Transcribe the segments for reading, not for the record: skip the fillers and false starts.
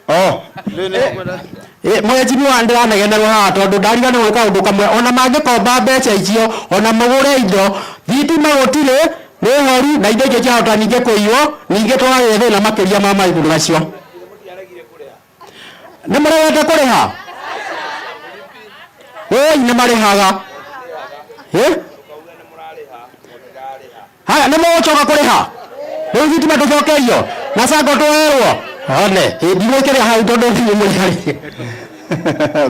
Oh, rĩu nĩ ũkwenda. Mheshimiwa, ndĩranegenerwo haha tondũ ndariganĩrwo gwĩka ũndũ kamwe. Ona mangĩkomba mbeca icio ona mũgũre indo, thitima gũtirĩ, nĩ horu, na indo icio ciahota ningĩ kũiywo, ningĩ twagĩe thĩna makĩria ma maũndũ macio. Nĩ mũregete kũrĩha? Ĩĩ, nĩ marĩhaga. Ĩ? Haya, nĩ mũgũcoka kũrĩha rĩu thitima tũcokerio na SACCO tũherwo one ndigwĩkĩrĩra hau tondũ nĩ mũrĩharĩ.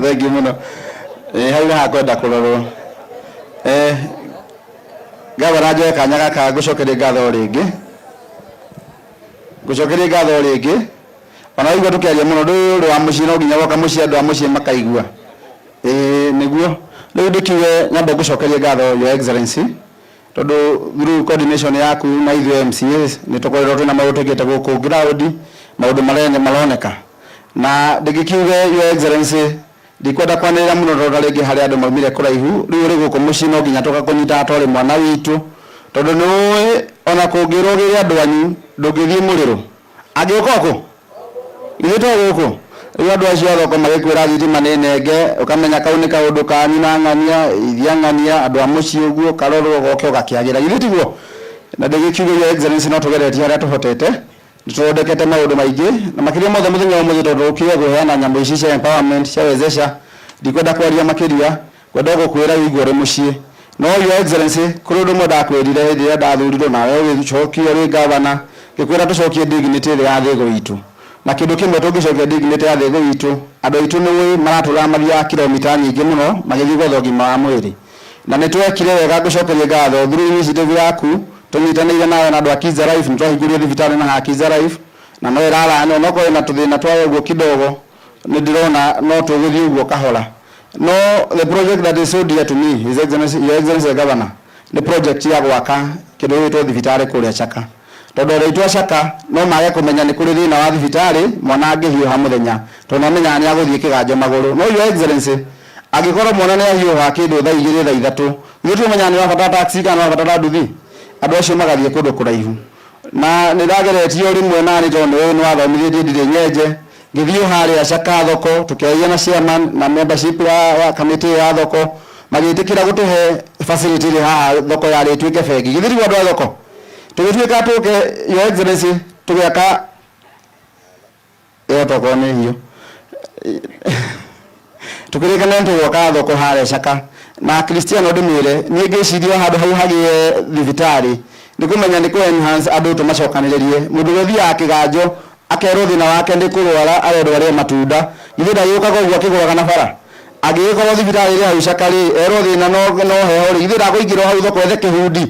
Thank you mũno. Hau nĩ hakwenda kũrorwo. Gavana, njoe kanya gaka ngũcokerie ngatho rĩngĩ. Ngũcokerie ngatho rĩngĩ. Ona waigua tũkĩaria mũno, ndũĩ ũrĩ wa mũciĩ, no nginya woka mũciĩ andũ a mũciĩ makaigua. Ĩĩ nĩguo. Rĩu ndĩkiuge nyambe ngũcokerie ngatho, Your Excellency, tondũ through coordination yaku na ithuĩ MCAs nĩ tũkoretwo twĩna maũndũ twĩkĩte gũkũ ground, maũndũ marĩa maroneka. Na ndĩngĩkiuge, Your Excellency, ndikwenda kwanĩrĩra mũno tondũ ta rĩngĩ harĩ andũ maumire kũraihu. Rĩu ũrĩ gũkũ mũciĩ no nginya tũgakũnyitaga twarĩ mwana witũ, tondũ nĩ ũĩ ona kũngĩrwo ũgĩre andũ anyu ndũngĩthiĩ mũrĩrũ. Angĩũka kũ? Ithuĩ to gũkũ. Rĩu andũ acio a thoko magĩkwĩra thitima nĩ nenge, ũkamenya kau nĩ kaũndũ kanyu na ng'ania, ithia ng'ania, andũ a mũciĩ ũguo, karorwo goke ũgakĩagĩra. Githĩ tiguo? Na ndĩgĩkiuge, Your Excellency, no tũgeretie harĩa tũhotete, nĩ tũthondekete maũndũ maingĩ, na makĩria mothe mũthenya wa ũmũthĩ tondũ ũkire kũheana nyamũ ici cia empowerment, cia Wezesha, ndikwenda kwaria makĩria, ngwenda gũkwĩra wĩigue ũrĩ mũciĩ. No Your Excellency, kũrĩ ũndũ ũmwe ndakwĩrire hĩndĩ ĩrĩa ndathurirwo nawe ũgĩcokio ũrĩ governor, ngĩkwĩra tũcokie dignity ĩrĩa ya Thĩgũ itũ. Na kĩndũ kĩmwe tũngĩcokia dignity ya Thĩgũ itũ, andũ aitũ nĩ ũĩ maratũraga mathiaga kilomita nyingĩ mũno magĩthiĩ gwetha ũgima wa mwĩrĩ. Na nĩ twekire wega, ngũcokerie ngatho, through initiative yaku tũnyitanĩire nawe na andũ a Kids Alive, nĩ twahingũrire thibitarĩ na haha Kids Alive, na no ĩrarana onokorwo ĩna tũthĩna twayo ũguo kidogo, nĩ ndĩrona no tũgũthiĩ ũguo kahora. No the project that is so dear to me, His Excellency, Your Excellency the Governor, nĩ project ya gwaka kĩndũ gĩgwĩtwo thibitarĩ kũrĩa Chaka. Tondũ andũ aitũ a Chaka no mage kũmenya nĩ kũrĩ thĩna wa thibitarĩ mwana angĩhiũha mũthenya, tondũ nĩ amenyaga nĩ agũthiĩ kĩganjo magũrũ. No Your Excellency, angĩkorwo mwana nĩ ahiũha kĩndũ thaa 2, thaa 3, ithuĩ tũmenyaga nĩ ũrabatara taxi kana nĩ ũrabatara nduthi, andũ acio magathiĩ kũndũ kũraihu. Na nĩ ndageretio rĩmwe nani tondũ nĩ wathomithĩtie ndirĩ nyenje, ngĩthiĩ harĩa Chaka thoko, tũkĩaria na chairman na membership ya kamĩtĩ ya thoko, magĩtĩkĩra gũtũhe facility ĩrĩ haha thoko yarĩ ĩtuĩke bengi. Githĩ tiguo andũ a thoko? Tũgĩtuĩka tũke, Your Excellency, tũgĩaka ĩyo tokorwo nĩ hiũ. Tũkĩrĩkana nĩ tũgwaka thoko harĩa Chaka. Na Kristiano ndĩmwĩre, niĩ ngĩciria handũ hau hagĩe thibitarĩ, nĩ kũmenya nĩ kũ enhance andũ tũmacokanĩrĩrie. Mũndũ ũrĩa ũthiaga kĩganjo akerwo thĩna wake nĩ kũrwara, arendwo arĩe matunda, githĩ ndagĩũkaga ũguo akĩgũraga na bara? Angĩgĩkorwo thibitarĩ ĩrĩ hau Chaka rĩ, erwo thĩna no heho rĩ, githĩ ndakũingĩra o hau thoko ethe kĩhundi?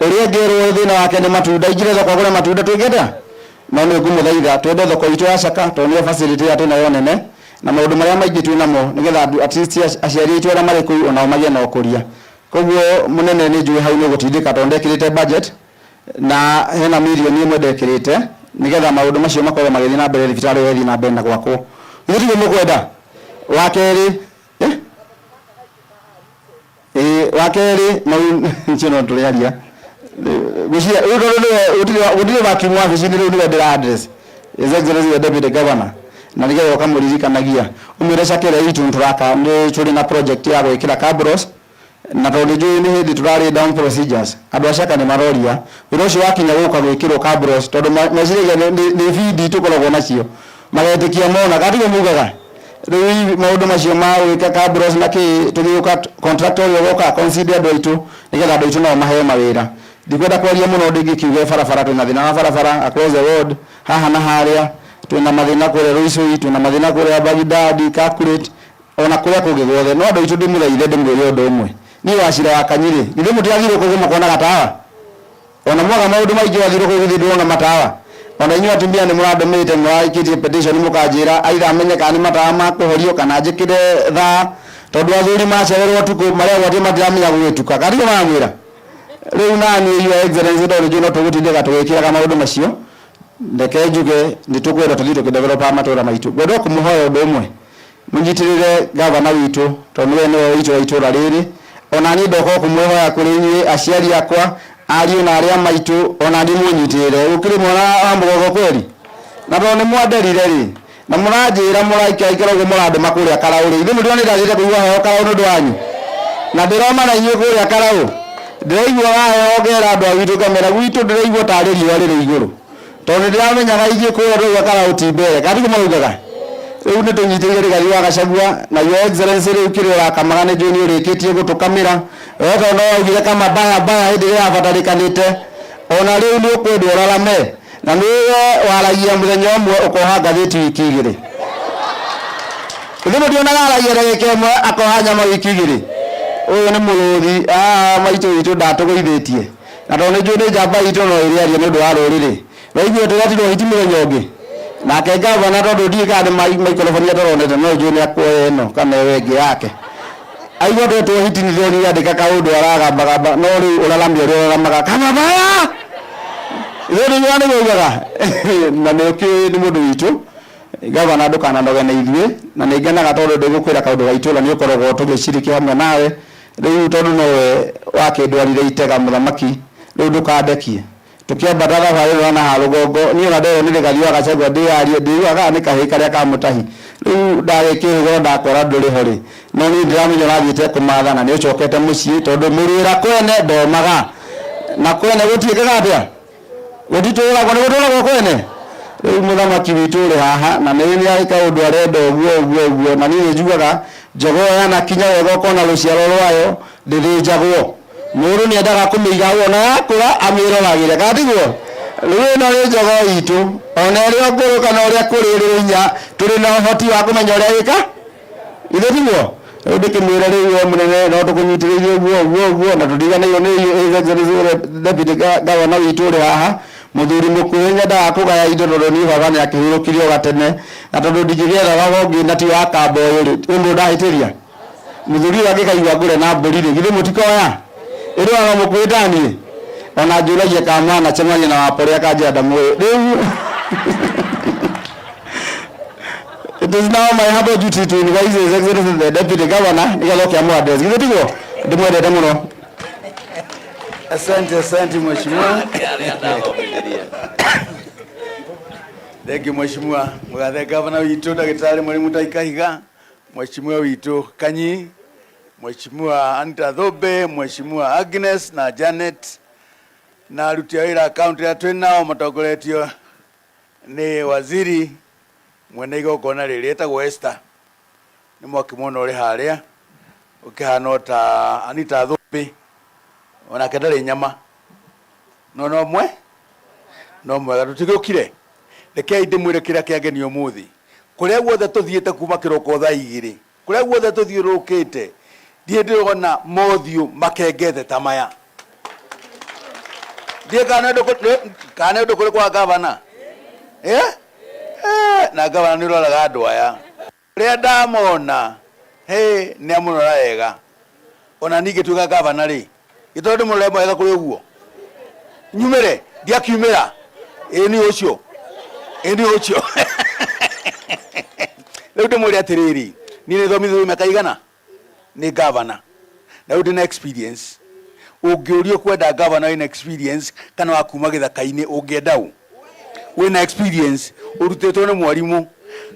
Ũrĩa ũngĩ erwo thĩna wake nĩ matunda, aingĩre thoko agũre matunda, tũngĩenda? No nĩ ngũmũthaitha twende thoko itũ ya Chaka tondũ nĩyo facility ĩrĩa twĩnayo nene, na maũndũ marĩa maingĩ twĩ namo, nĩgetha andũ at least aciari aitũ arĩa marĩ kũu onao magĩe na ũkũria. Koguo mũnene, nĩ njũĩ hau nĩ ũgũtindĩka tondũ ndekĩrĩte budget na hena mirioni 1 ndekĩrĩte nĩgetha maũndũ macio makorwo magĩthiĩ na mbere, thibitarĩ ĩyo ĩthiĩ na mbere na gwakwo. Githĩ tiguo mũkwenda? Wa kerĩ, eh? Ĩĩ, wa kerĩ mau icio no tũrĩaria. Ngwĩciria rĩu tondũ nĩwe gũtirĩ vacuum wabici-inĩ, rĩu nĩwe ndĩra address, His Excellency the Deputy Governor, na nĩgetha ũkamũririkanagia ũmwĩre Chaka ĩrĩa itũ nĩ tũraka, nĩ tũrĩ na project ya gwĩkĩra cabros, na tondũ nĩ njũĩ nĩ hĩndĩ tũrarĩ down procedures, andũ a Chaka nĩ maroria wĩra ũcio wakinya gũka gwĩkĩrwo cabros, tondũ meciragia nĩ bindi tũkoragwo nacio, magetĩkia mona katiguo mugaga. Rĩu maũndũ macio ma gwĩka cabros na kĩ, tũgĩũka contractor ũrĩa ũgoka consider andũ aitũ nĩgetha andũ aitũ nao maheo mawĩra. Ndikwenda kwaria mũno, ndingĩkiuge barabara, twĩna thĩna wa barabara across the world, haha na harĩa twĩna mathĩna, kũrĩa Rũicũi twĩna mathĩna, kũrĩa Baghdad, Calculate, ona kũrĩa kũngĩ guothe. No andũ aitũ, ndĩmũthaithe, ndĩmwĩre ũndũ ũmwe. Niĩ Wachira wa Kanyirĩ, githĩ mũtirathirwo kũu mũkona gatawa? Ona mwaga maũndũ maingĩ, wathirwo kũu githĩ ndũrona matawa? Ona inyuĩ atumia nĩ mũrandũmĩte, mũraikĩtie petition, mũkanjĩra aitha menye kana nĩ matawa ma kũhorio kana njĩkĩre thaa, tondũ athuri macererwo ũtukũ marĩa atĩ matiramenya gũgĩtuka kana tiguo maramwĩra. Rĩu naniĩ, Your Excellency, tondũ njũĩ no tũgũtindĩka tũgĩkĩraga maũndũ macio, reke njuge nĩ tũkwenda tũthiĩ tũkĩdevelopaga matũra maitũ. Ngwenda o kũmũhoya ũndũ ũmwe, mũnyitĩrĩre gavana witũ tondũ nĩwe witũ wa itũra rĩrĩ. Ona niĩ ndoka o kũmwĩhoya kũrĩ inyuĩ aciari akwa, ariũ na arĩa maitũ, ona niĩ mũnyitĩrĩre. Gũkĩrĩ mwana wa mũgongo kweri, na tondũ nĩ mwanderire rĩ, Na mũranjĩra mũraikaraikara ũguo mũrandũma kũrĩa Karaũ rĩ, ithuĩ mũtirona nĩndathiĩte kũigua heho Karaũ nĩ ũndũ wanyu? Na ndĩroma na inyuĩ kũrĩa Karaũ, ndĩraigua heho ngera andũ a gwitũ ngamera gwitũ ndĩraigua tarĩ riũa rĩrĩ igũrũ, tondũ nĩndĩramenyaga ithuĩ kũrĩa tũrauga Karaũ ti mbere, kana tiguo maraugaga? Rĩu nĩtũnyitĩrĩire Rigathi wa Gachagua na Your Excellency rĩu kĩrĩa ũrakamaga nĩ njũĩ nĩũrĩkĩtie gũtũkamĩra, we tondũ no waugire kama mbaya mbaya hĩndĩ ĩrĩa yabatarĩkanĩte, ona rĩu nĩũkwendwo ũrarame, na nĩwe waragia mũthenya ũmwe ũkoha ngathĩti wiki igĩrĩ. Ithuĩ mũtionaga aragia ndagĩka ĩmwe akoha nyama wiki igĩrĩ? Ũyũ nĩ mũrũthi, maitũ witũ ndatũgũithĩtie, na tondũ nĩ njũĩ nĩ njamba itũ no ĩrĩaria nĩ ũndũ wa rũrĩrĩ. Waigua tũretirwo hiti mũthenya ũngĩ? Nake ngavana tondũ ndiũĩ kana nĩ maikoroboni ataronete no njũĩ nĩ akuoya ĩno kana ĩyo ĩngĩ yake. Aigua twetwo hiti nĩ ndĩronire andĩka kaũndũ aragambagamba no rĩu ũrarame ũrĩa ũraramaga kamabaya! Ithuĩ nĩguo nĩguo augaga na nĩ ũkĩũĩ nĩ mũndũ witũ. Gavana ndũkananoge na ithuĩ na nĩ ngenaga tondũ ndĩgũkwĩra kaũndũ ga itũra nĩ ũkoragwo tũgĩciriki hamwe nawe. Rĩu tondũ nowe wakĩndwarire itega mũthamaki rĩu ndũkandekie. Tũkĩambata thabarĩ ĩno ya nahaha rũgongo, niĩ ona nderwo nĩ Rigathi wa Gachagua ndĩyarie, ndĩiguaga kana nĩ kahĩĩ karĩa ka mũtahi. Rĩu ndagĩkĩhũgũra ndakora ndũrĩ ho rĩ, no niĩ ndĩramenya ũrathiĩte kũmatha na nĩ ũcokete mũciĩ tondũ mũruĩra kwene ndomaga. Na kwene gũtiĩkaga atĩa? Gũtitũragwo, nĩ gũtũragwo kwene? Rĩu mũthamaki witũ ũrĩ haha na nĩ nĩ arĩ kaũndũ arenda ũguo ũguo ũguo na niĩ nĩ njugaga jogoo yanakinya wega ũkona rũciaro rwayo ndĩthĩnjagwo. Mũndũ nĩ endaga kũmĩiga hau ona yakũra amĩroragĩre, kana tiguo? Rĩu ĩno nĩ jogoo itũ, ona ĩrĩ o ngũrũ kana ũrĩa kũrĩ ĩrĩ hinya, tũrĩ na ũhoti wa kũmenya ũrĩa ĩka, githĩ tiguo? Rĩu ndĩkĩmwĩre rĩu we mũnene no tũkũnyitĩrĩire ũguo ũguo ũguo na tũtiganĩirwo nĩ His Excellency ũrĩa Deputy Governor witũ ũrĩ haha, mũthuri mũkuhĩ nyendaga kũgaya indo tondũ niĩ baba nĩ akĩhurũkire o gatene, na tondũ ndingĩgĩetha baba ũngĩ na ti wa kamba ũyũ rĩ, kwĩ mũndũ ndahĩtĩria? Mũthuri ũyũ angĩkaigua ngũre na mbũri rĩ, githĩ mũtikoya? Ĩrũaga mũkuhĩ ta niĩ? Ona njũragia kana manacemania na Wapore akanjĩra ndamũĩ. Rĩu it is now my humble duty to invite His Excellency the Deputy Governor nĩgetha oke amũ address. Githĩ tiguo? Ndĩmwendete mũno. Asante, asante mheshimiwa. Thank you mheshimiwa. Mugathe governor witũ ndagĩtarĩ Mwalimu Tai Kahiga, mheshimiwa witũ Kanyi, mheshimiwa Anita Thũmbĩ, mheshimiwa Agnes na Janet na aruti a wĩra a county arĩa twĩ nao matongoretio nĩ waziri mwene igongona rĩrĩ etagwo Esther. Nĩ mwakĩmuona ũrĩ harĩa ũkĩhana o ta Anita Thũmbĩ, onake ndarĩ nyama no no mwe no mwega. Tũtigĩũkire, rekei ndĩmwĩre kĩrĩa kĩangenia ũmũthĩ. Kũrĩa guothe tũthiĩte kuma kĩroko thaa igĩrĩ, kũrĩa guothe tũthiũrũrũkĩte, ndirĩ ndĩrona mothiũ makengete ta maya. Ndiĩ kana nĩ ũndũ kũrĩ kwa gavana? Eh? Eh, na gavana nĩ ũroraga andũ aya. Ũrĩa ndamona, hĩ, nĩ amũrora wega. Ona niĩ ngĩtuĩka gavana rĩ, gĩtondũ ndĩmũrore wega kũrĩ ũguo? Nyumĩre? Ndiakiumĩra? Ĩĩ nĩ ũcio. Ĩĩ nĩ ũcio. Rĩu ndĩmwĩre atĩrĩrĩ, niĩ nĩ thomithĩtio mĩaka igana? Nĩ gavana. Na rĩu ndĩna experience. Ũngĩũrio kwenda gavana wĩna experience kana wa kuma gĩthaka-inĩ ũngĩenda ũ? Wĩna experience ũrutĩtwo nĩ mwarimũ.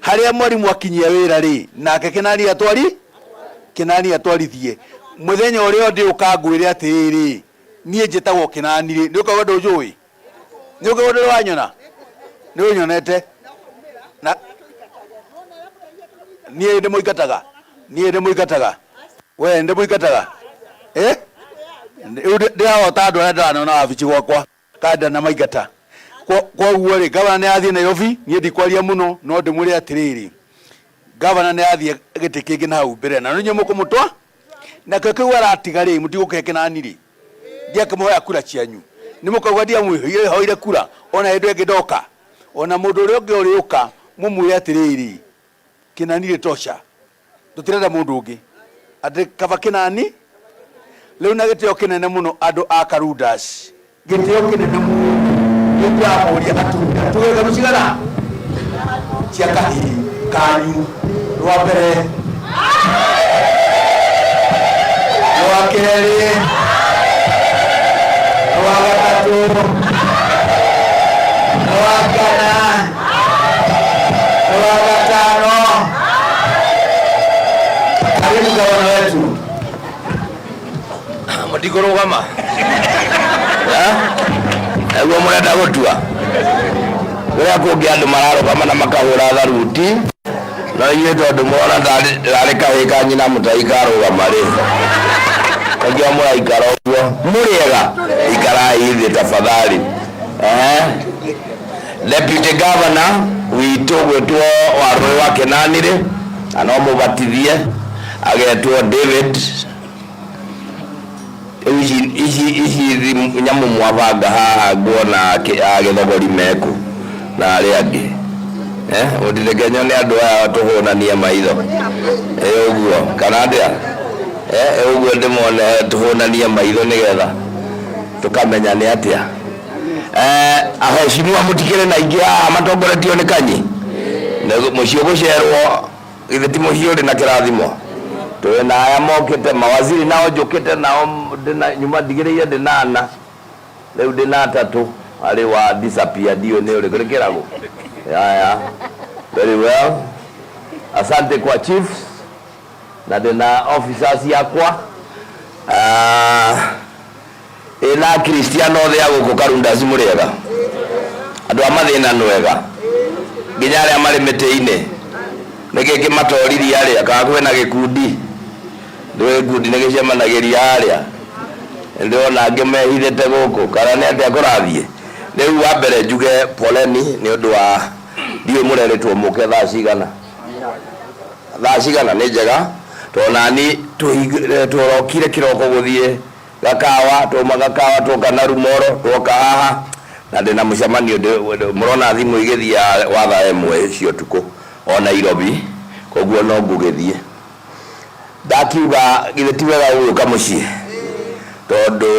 Harĩa mwarimũ akinyia wĩra rĩ, nake kĩnani atwari kĩnani atwarithie. Mũthenya ũrĩa ndĩũka ngwĩre atĩrĩrĩ, niĩ njĩtagwo kĩnani rĩ, nĩ ũkauga ndũnjũĩ? Nĩ ũkauga ndũrĩ wanyona? Nĩ ũnyonete? Na niĩ ndĩmũingataga? Niĩ ndĩmũingataga? We ndĩmũingataga? Eh? Rĩu ndĩrahota andũ arĩa ndĩranona wabici gwakwa kanda na maingata. Koguo rĩ, gavana nĩ athiĩ Nairobi, niĩ ndikwaria mũno, no ndĩmwĩre atĩrĩrĩ, gavana nĩ athiĩ gĩtĩ kĩngĩ na hau mbere, na nĩ inyuĩ mũkũmũtwa, nakĩo kĩu aratiga rĩ, mũtigũkĩhe kĩnani rĩ, ndiakĩmũhoya kura cianyu, nĩ mũkauga ndiamwĩhoire kura, ona hĩndĩ ĩngĩ ndoka, ona mũndũ ũrĩa ũngĩ ũrĩũka, mũmwĩre atĩrĩrĩ, kĩnani rĩ tosha, tũtirenda mũndũ ũngĩ, atĩ kaba kĩnani, rĩu na gĩtĩo kĩnene mũno andũ a Karundas, gĩtĩo kĩnene mũno nĩ ndĩramũria atumia tuge ng'ano cigana cia kahĩĩ kanyu rwa mbere rwa kerĩ rwa gatatũ rwa kana rwa gatano. Karibu gavana wetu. Mũtikũrũgama nĩguo mũrenda gũtua kũrĩa kũngĩ andũ mararũgama na makahũra tharuti no inyuĩ tondũ mũrona ndarĩ kahĩĩ ka nyina mũtaikarũgama rĩ nĩkĩo mũraikara ũguo mũrĩega ikarai thĩ tafadhali. Ehe, deputy governor witũ gwĩtwo wa rũĩ wa Kenani rĩ na no mũbatithie agetwo David. Rĩu ici ici ici nyamũ mwabanga haha nguona agĩthogori meku na arĩa angĩ, eh, mũtireke nyone andũ aya tũhũnanie maitho ĩ ũguo kana atĩa, eh, ũguo ndĩmone tũhũnanie maitho nĩgetha tũkamenya nĩ atĩa. Eh, aheshimiwa mũtikĩrĩ na aingĩ haha matongoretio nĩ Kanyi mũciĩ ũgũcerwo githĩ ti mũciĩ ũrĩ na kĩrathimo twĩ na aya mokĩte mawaziri nao njũkĩte nao ndĩna nyuma ndigĩrĩire ndĩna ana rĩu ndĩna atatũ arĩ wa disappear ndiũĩ nĩ ũrĩkũ nĩ kĩragũ yaya. Very well, asante kwa chiefs na ndĩna officers yakwa. Ah, ĩna Kristiano othe a gũkũ Karundasi mũrĩega andũ a mathĩna nwega nginya arĩa marĩ mĩtĩ-inĩ nĩkĩ kĩmatoririe arĩa kana kwĩna gĩkundi ndũĩ gĩkundi nĩ gĩcemanagĩria harĩa ndĩrona angĩ mehithĩte gũkũ kana nĩ atĩa kũrathiĩ. Rĩu wa mbere njuge poleni nĩ ũndũ wa ndiũĩ mũrerĩtwo mũke thaa cigana, thaa cigana nĩ njega tondũ nani tũrokire kĩroko gũthiĩ Gakawa twauma Gakawa twoka na Rumoro twoka haha na ndĩna mũcemanio mũrona thimũ igĩthiĩ wa thaa ĩmwe cia ũtukũ o Nairobi koguo no ngũgĩthiĩ ndakiuga githĩ ti wega gũgĩũka mũciĩ tondũ